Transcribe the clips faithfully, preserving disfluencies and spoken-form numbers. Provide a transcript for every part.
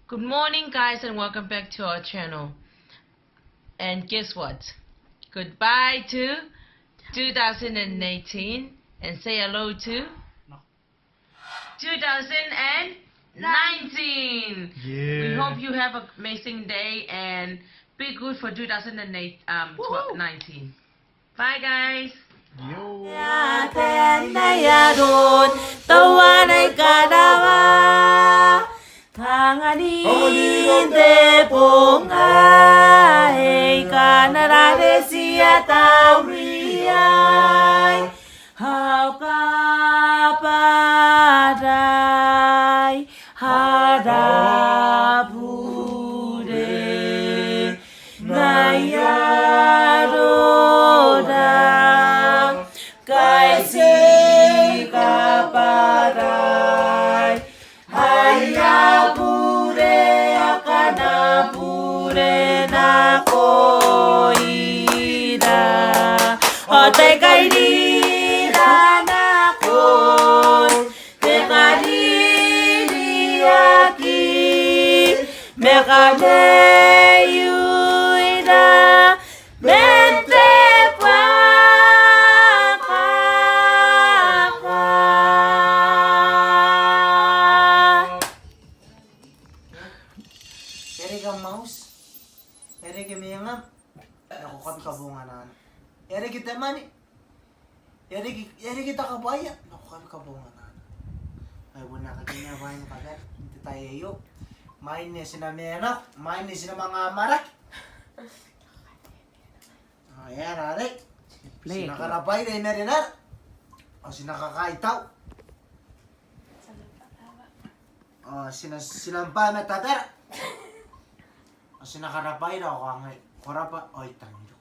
Good morning, guys, and welcome back to our channel. And guess what? Goodbye to two thousand and eighteen and say hello to two thousand and nineteen. Yeah. We hope you have an amazing day and be good for two thousand and eight, um, twelve, nineteen. Bye, guys. Io. Ia tena i aron teuana i karawa. Tanganin te bong aei, kanara retia tauriai. Ao kabwarai ara bure. Ngaia arora ngkai ti kabwarai aia bure akana bure nakoira. Ao tai kairira nakon te kaririaki ma kamaiuira man te bwakabwaka. E reke am auti, e reke meangam, ma ko kabi kabonganana. E reke te mwane, e reke, e reke te kabwaia, ma ko kabi kabonganana. Ai bon akea te mwane bwain kabwaia n te tai aio. Imwain ae ti na mena, imwain ae ti na manga amwarake. Ao e aera arei? Ti na karabwaira i marenara. Ao ti na kakaitau. Ao ti na, ti na bwa ma tabera. Ao ti na karabwaira ao kangai, ko rabwa ao I tangiria.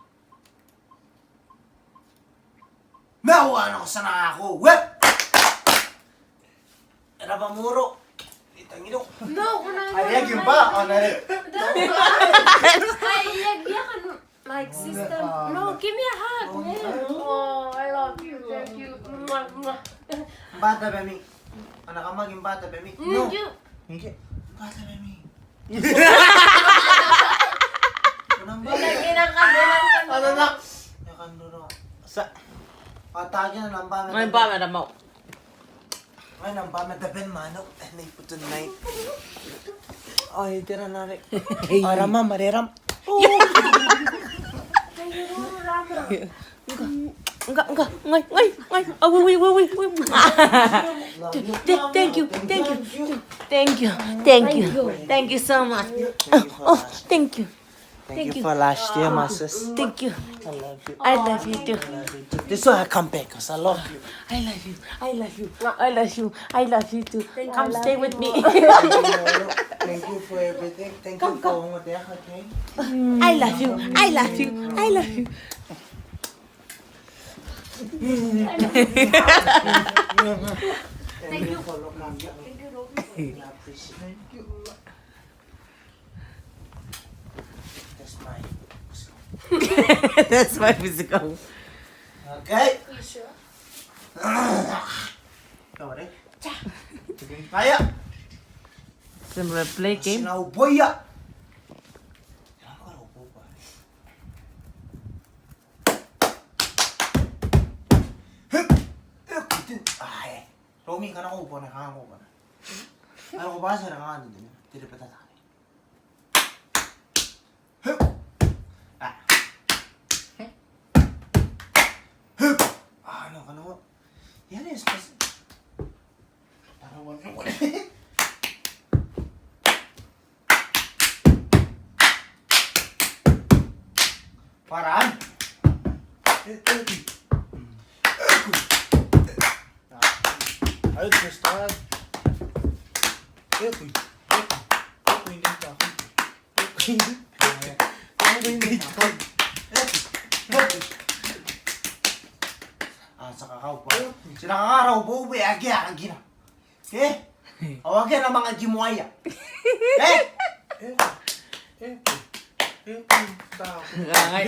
Ma uanako ti na ako, we! E rabwa moa, I tangiria. No, ko na. Are aki bwa, ao n are. No. Ai, ia, ia kanu. Like sister. No, give me a hug, man. Oh, I love you. Thank you. Mwah, mwah. Bwa tabemi. Ana kamaki bwa tabemi. No. Thank you. Thank you. Bwa tabemi. Ko na bwa. Kena, kena, kena, kena. Ana na. Ia kandoro. Sa. Ataaki ana bwa ma. Ana bwa ma, ana bwa. Ngai nang bwa ma taben mano, e, nei putunai. Ao e tera n are. Ao e rama, ma e rama. Nga, nga, ngai, ngai, ngai. Ah, wait, wait, wait, wait, wait. Th-, th-, thank you, thank you, thank you, thank you, thank you, thank you so much. Oh, oh, thank you. Thank you for last year, my sis. Thank you. I love you. I love you too. This is why I come back, 'cause I love you. I love you. I love you. I love you. I love you too. Come stay with me. Thank you for everything. Thank you for all that, okay? I love you. I love you. I love you. Thank you. Thank you, Robbie. I appreciate it. Thank you. That's my physical. That's my physical. Okay. You sure? Kaya. Similar play game. Sina uboia. Ai. Romi, kana ko bona, kana ko bona. Ai, ko basa na kana dede. Dede patata. Hup. Ah. Hup. Ah, no, kana ko. Ia, ne, spas. Para wan. Paran. Ai, just start. Ah, ti a kakaupa. Ti na kakarau bwa e aki akea kina. Eh? Ao akea ae na manga kimoaia. Eh? Ngai.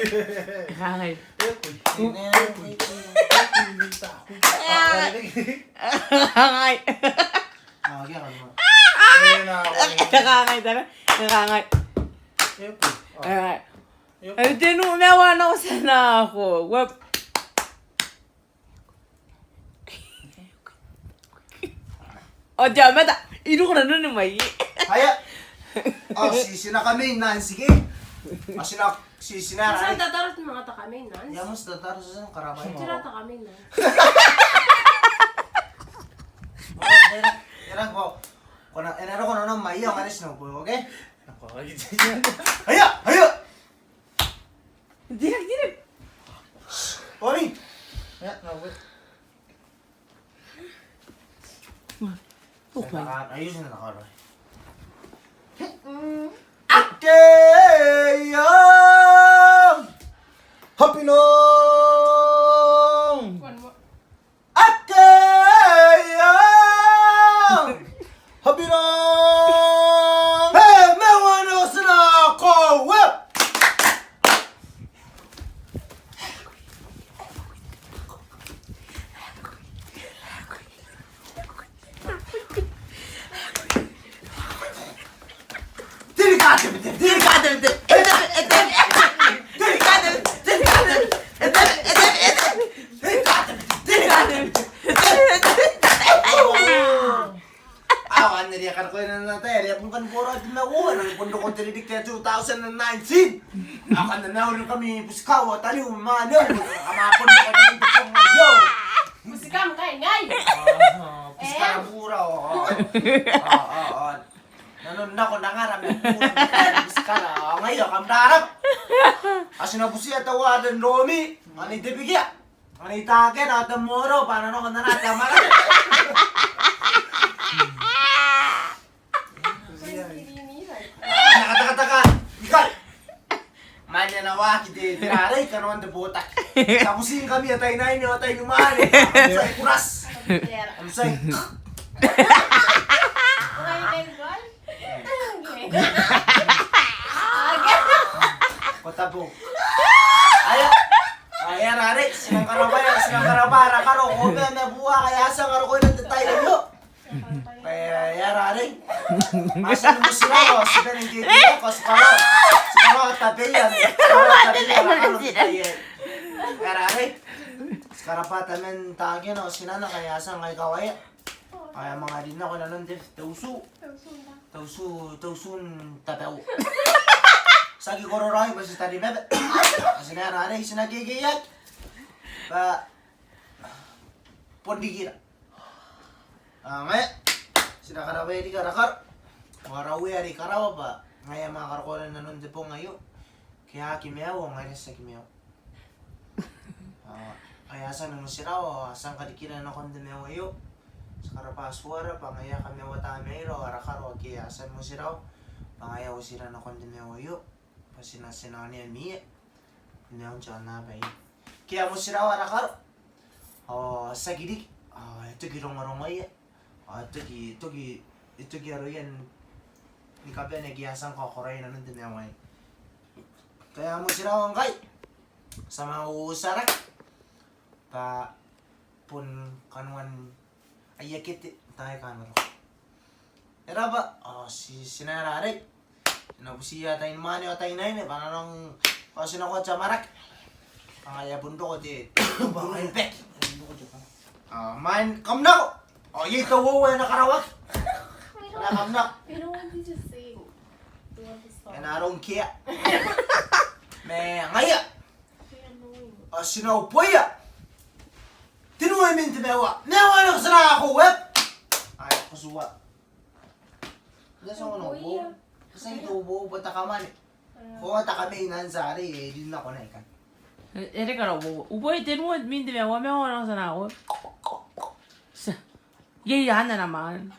Ngai. Ngai. Ah, akea kanoa. E na kangai, tara. E kangai. Ai tenua ma aua nako ti a nako. Uap. Ao te aomata, I roko nanoni mwaie. Aia. Ao ti, ti na kameinanti ke? Ao ti na, ti, ti na. Ti a tataro ti manga takameinanti. Ia, moa ti tataro ti a karaba. Ti a takameinanti. Era, era, ko, ko na, e na roko nanoni mwaie, ao ngkanne ti na boo, okay? Aia, aia. Dirk, Dirk. Oi. Ia, na boo. Opa. Ai, ti na karaba. Ake iong. Happy long. One more. Ake iong. Happy long. He, mewa nako ti na nako. Uap. Aua, anne are a karako inanon ataei are a bon kan boraoi te maiu, a nang bon roko te ririki ae two thousand and nineteen. Ao kam na maiu ngkami Busikau ao tariu ma neu, kam a bon roko inanon te bong aio. Busikau ngkai, ngai. Busikara bura, o. Nanon nako n angara ma bura, Busikara, o, ngaia kam raraba. Ao ti na butiia teuare n romi, ao n te bikia. Ao n taekina te moro bwa a na nako n anaa te amwarake. Ana katakataka ikai. Mwaane ana waaki te, te rarei kanoan te botaki. Ti a buti ngkami ataeinnaine ao ataeinimwaane. Am tai kurati. Am tai. Ko tabu. Aia. Aia, rarei, ti nang karabwa, ti nang karabwa ara karo, ko bane n bua, aia, ti a nang roko inanon te tai aio. Aia, aia, rarei. Ti a nang motirawa, ti bane n kekeiaki, ti karaoa, ti karaoa tabeia, ti karaoa tabeia ara karo n te tai aei. Aia, rarei. Ti karabwa taben taekina ao tinana, aia, ti a nang kawaia. Aia, manga rin nako inanon te, te utu. Te utu, te utu n tabeua. Ti aki kororaoi bwa ti tari baba. Ao ti na, aia, rarei, ti na kekeiaki. Bwa bon rikira. Ao ngaia, ti na karabwa riki ara karo. Ao ara Uea are i karawa bwa ngaia ma a karako inanon te bong aio. Ke a aki maiu, ao ngaira ti aki maiu. Ao aia, ti a nang motirawa, ao ti a nang karikira nakon te maiu aio. Ti karabwa Atuara bwa ngaia kamaiuata maira ao ara karo ake a tia n motirawa bwa ngaia otira nakon te maiu aio. Bwa ti na, ti na onea mwiia maiun te aonnaba aei. Ke a motirawa ara karo. Ao ti aki riki, ao e toki rongorongoia. Ao e toki, toki, e toki aroia ni kabane ake a tia n kaokoroia inanon te maiu aei. Ke a motirawa ngkai. Ti a manga uotia rake. Bwa bon kanoan aia kete, taai aika a na roko. E rabwa, ao ti, ti na, aia, rarei. Ti na butiia ataeinimwaane ao ataeinnaine, bwa a na nang, ao ti na kaotia amwarake. Ao ngaia bon roko te, bon baki. Ao mwain kam nako. Ao iai te uoua ae na karawaki. Ao kam nako. You don't want me to sing. You want to stop? E na rongkia. Ma ngaia. Ao ti na uboia. Tenua imwin te maiua. Maiua nako ti na nako, e? Aia, ko tua. Ia, ti a nako. Uboia. Ti a nako, uboia, uboia, takamwane. Ko takameinanti are e rin nako naikai. E, e reke ara uboia. Uboia, tenua imwin te maiua, maiua nako ti na nako. Ti a. Iai, iai ana naman.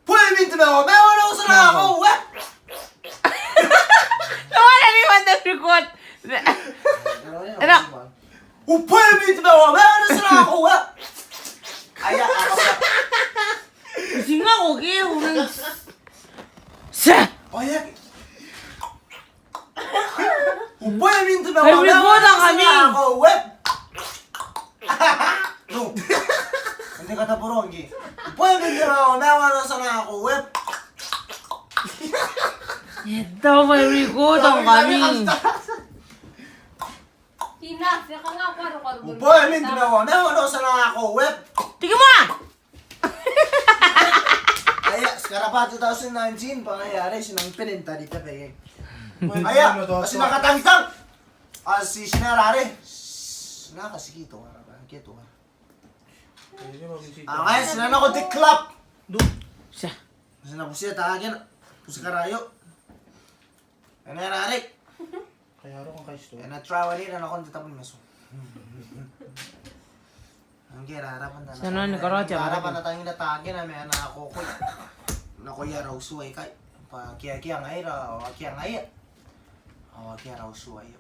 Uboia imwin te maiua, maiua nako ti na nako, e? No one, anyone that record. E na. Uboia imwin te maiua, maiua nako ti na nako, e? Aia, aia. Ti nako ke, unang. Ti a. Aia. Uboia imwin te maiua, maiua nako ti na nako, e? No. Kataborongi. Boy, mi kira o na wana sana ko web. E tau mai riko tau kami. Ina, fia kanga ko aro ko aro. Boy, mi kira o na wana sana ko web. Tiki moa. Aia, ti karabwa two thousand nineteen, bwa ngaia are ti nang bane n tari tabeia. Aia, ti na katangitang. Ao ti, ti na rare. Ti na katikito, ara ba, kito. Ao ngaia ti na nako te club. Tia. Ti na butia taekina. Butia karaoa. E na rare. Kai aro kan kai sto. E na travel ni, e na nakon te tabo ni matu. Ngke e rarabwa n ana, e na rarabwa n ana tangira taekina ma ana kokoi nakoia ara utu aikai. Bwa akea, akea ngaira, ao akea ngaia. Ao akea ara utu aio.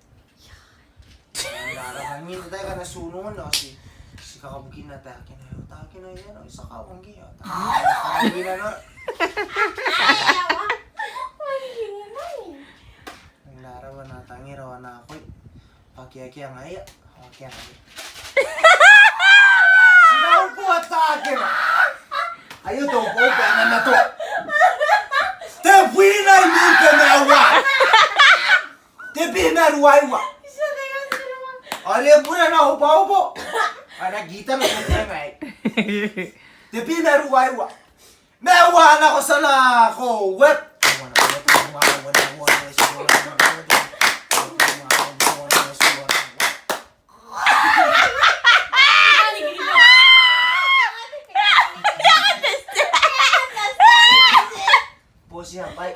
E na rarabwa ngke te tai ae na tunoa, ao ti, ti kakabukina taekina, ao taekina aio, ao ti a kawa ngke, ao taekina, ao taekina, ao. E na rarabwa n ana tangira ao ana akoi. Bwa akea, akea ngaia, ao akea ngaia. Ti na uboa taekina. Aio te uboa, uboa ana matoa. Tebwina imwin te maua. Tebwi ma ruaiwa. Ao e bure ana uboa, uboa. Ana kita na uboa mai. Tebwi ma ruaiwa. Ma ua nako sana ko web. Botia bwai.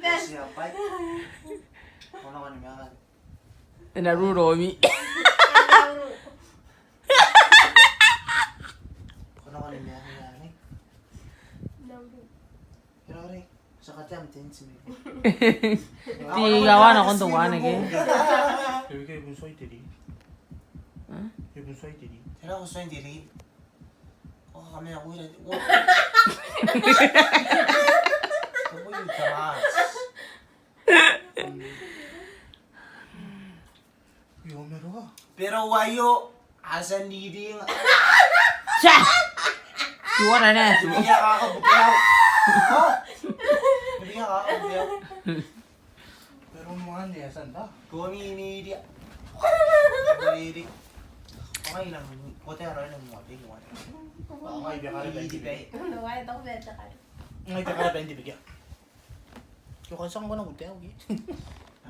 Botia bwai. Ko nako ni manga. E na ruromi. Ko nako ni manga, ne? Ira ore, ti a katea am tension. Ti a wana kon te wane ke. Ke, ke, e bon tuai te ri. Hah? E bon tuai te ri. Tera bon tuai te ri? O, kamea, uira, uira. Uira, uira. Io, mero. Pero waio, a tia n riringa. Tia! Ti wana ne. Ti bia kaka bukeau. Ti bia kaka bukeau. Pero moan e a tia n ta. Ko ni, ni ria. Ko ni ri. Ko ngai na mo, ko te aro na mo te ni wana. Ko ngai bia kaka ri ri bai. Ngai bia kaka ri ri bai. Ke ko a tia n kona bukeau ke.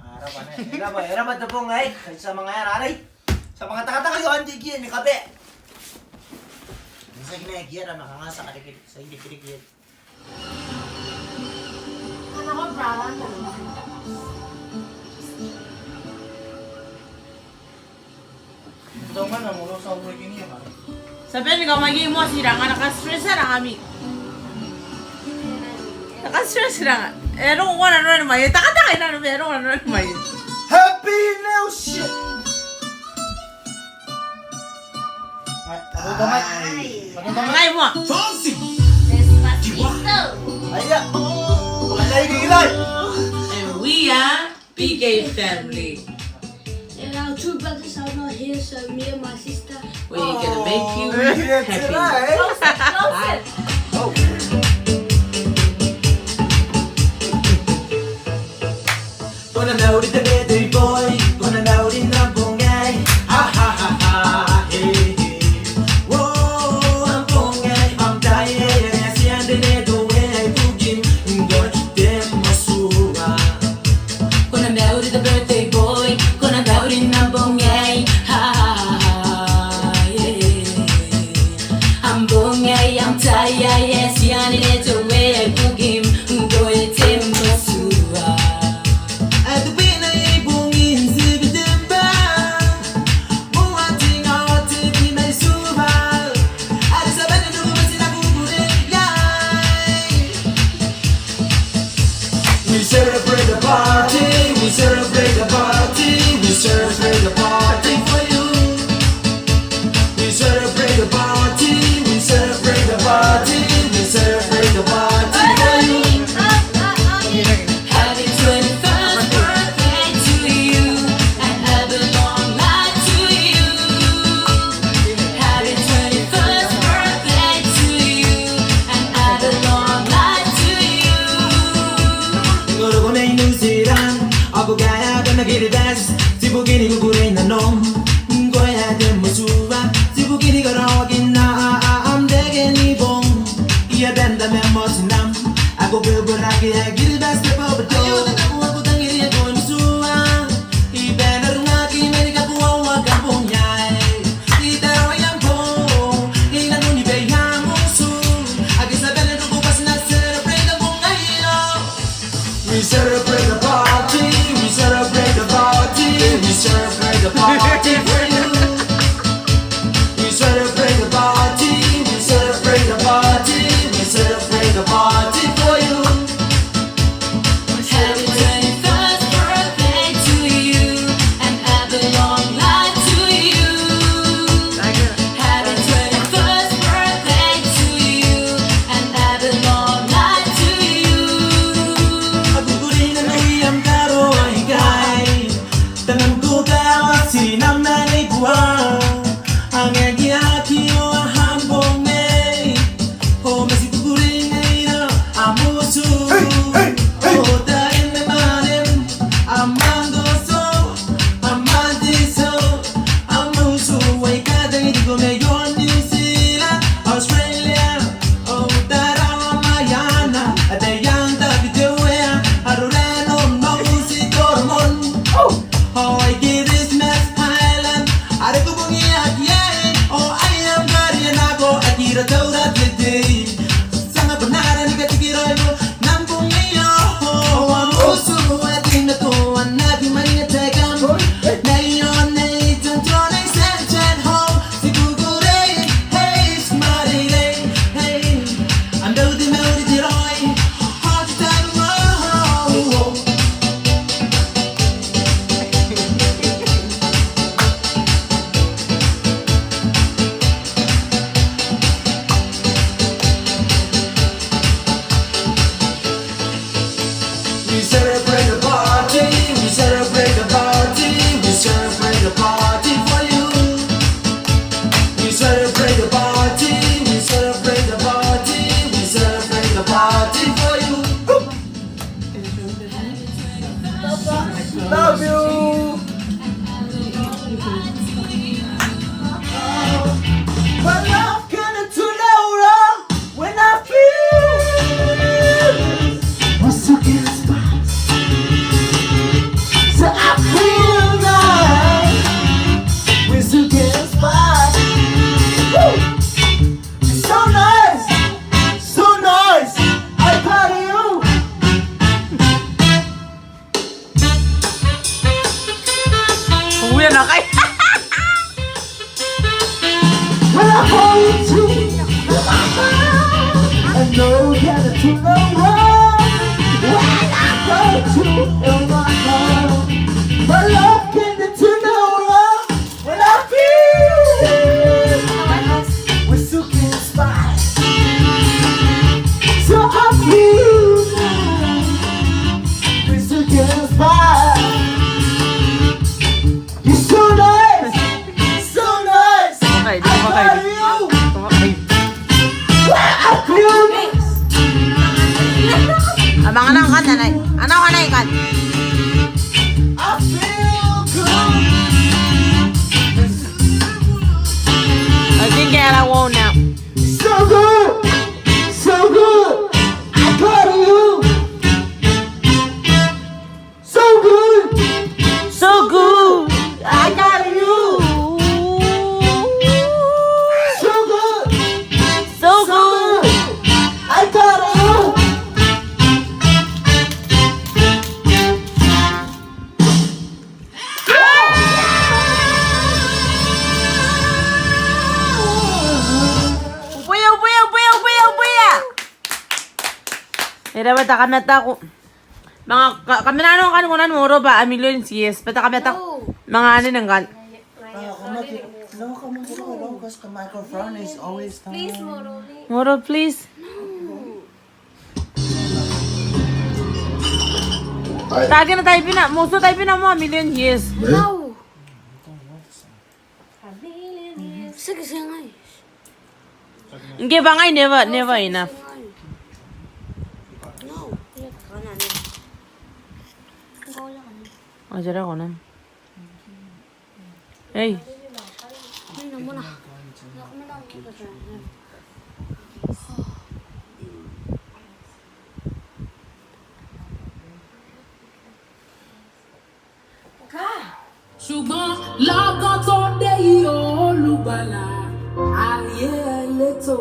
Ara bane. Era ba, era ba te bong aei. Ti a manga aera arei. Ti a manga takataka io anti kie ni kabe. Ti a kina kie ara manga ngasa kare kere. Ti a kina kere kie. Ti a bane ni kamwaia moa ti ranga na ka stress ranga ami. Na ka stress ranga. E roko ngkoa nanoni mai. Takataka i nano ma e roko nanoni mai. Happy New Year. Ngai moa. Despacito. Aia. Aia, iki kirai. And we are B K family. And our two brothers are not here, so me and my sister. We're gonna make you happy. Close it, close it. Ko na mauri te birthday boy, ko na mauri nna bong aei. Ha, ha, ha, ha, he, he. Whoa, am bong aei, am tai aei, e a tia n te neto aei, bukin, ngkoe te matua. Ko na mauri te birthday boy, ko na mauri nna bong aei. Ha, ha, ha, ha, yeah. Am bong aei, am tai aei, e a tia n te neto aei, bukim ngkoe te matua. Ae te bwina i bungin Tibitembwa. We celebrate the party, we celebrate the party, we celebrate the party for you. We celebrate the party, we celebrate the party, we celebrate the party for you. Happy twenty-first birthday to you, and happy long life to you. Ni kukurei nanom, ngkoe ae te motua, ti bukini karaoakin am tekeni bong. Ia benta ma motinam, ao ko bwebweraki ae Kiribati te boboto. Aio te taku ae ko tangiria ngkoe motua, I bane n rungaki ma ni kakoaua kabong aei. I tarawa iam bong, I nanoni bwai am utu, ake ti a bane n roko bwa ti na celebrate kabong aio. We celebrate the party, we celebrate the party, we celebrate the party for you. We celebrate the party, we celebrate the party, we celebrate the party for you. Happy twenty-first birthday to you, and happy long life to you. Happy twenty-first birthday to you, and happy long life to you. A kukurei nanou iam karoa ikai, tanam ko karoa tinam ma nei bua. Angaki aki o a hambong nei, o ma ti kukurei ngaira am utu. Hey, hey, hey. O taem ma manem, am angoto, am antiso, am utu aika tangitiko mai aon New Zealand, Australia, ao Tarawa Maiana, ataein Tabiteuea, Arorae, Nonouti, Toromon. Ao aike Christmas Island, are ko bungiaki iai, ao aia ngkari nako, akira taura tetei. Ti a bon ara ni katikiraoi bwa nang bong aio, ao am utu ae ti na toa n aki maninga taekam. Nei ao nei, tonton ei, send, send home. Ti kukurei, hey, ti mareirei, hey. Am bauti mauri te raoi, hoti tabu, oh, oh, oh. We celebrate the party, we celebrate the party, we celebrate the party for you. We celebrate the party, we celebrate the party, we celebrate the party for you. Love you. My love can turn around. When I feel we still can spy. So I feel nice. We still can spy. Woo! So nice. So nice. I tell you. Uia nakai. When I hold you in my arms, I know that it's too long. When I hold you in my arms, my love can turn around. When I feel we still can spy. So I feel we still can spy. You're so nice, so nice. Okay, I got you. Okay. Where I feel nice. Amang ana kan anai. Ana anai kan. I feel good. I think I won't now. So good, so good, I got you. So good, so good, I got you. So good, so good, I got you. Ubuia, ubuia, ubuia, ubuia, ubuia. E raba te kamataku. Manga ka-, kamena nano ngkanne ko nang mooro bwa a million years. Bwa te kamataku. No. Manga anene ngkanne. Ah, come on, no, come on, come on, 'cause the microphone is always down. Please, mooro, please. Mooro, please. Ai. Taekina taibina, motu taibina moa million years. No. Siki singai. Ngke bwa ngai never, never enough. No, ia kana ne. Ao tera ko nang. Hey. Ṣùgbọ́n lọ́gán tó dé yìí, olùgbàlà ayé ẹ̀ létò.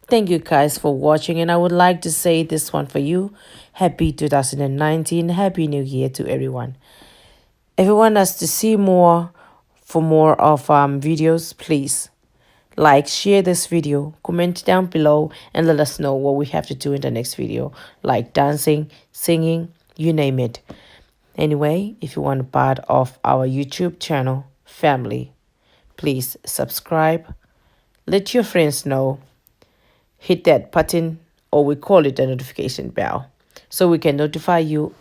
Thank you guys for watching, and I would like to say this one for you. Happy two thousand and nineteen, Happy New Year to everyone. If you want us to see more, for more of, um, videos, please like, share this video, comment down below, and let us know what we have to do in the next video, like dancing, singing, you name it. Anyway, if you want to part of our YouTube channel family, please subscribe, let your friends know, hit that button, or we call it the notification bell, so we can notify you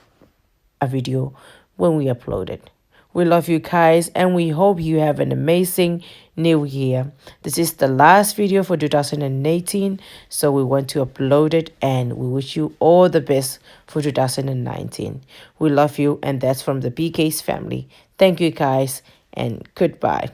a video when we upload it. We love you guys, and we hope you have an amazing new year. This is the last video for two thousand and eighteen, so we want to upload it, and we wish you all the best for two thousand and nineteen. We love you, and that's from the B K's family. Thank you guys, and goodbye.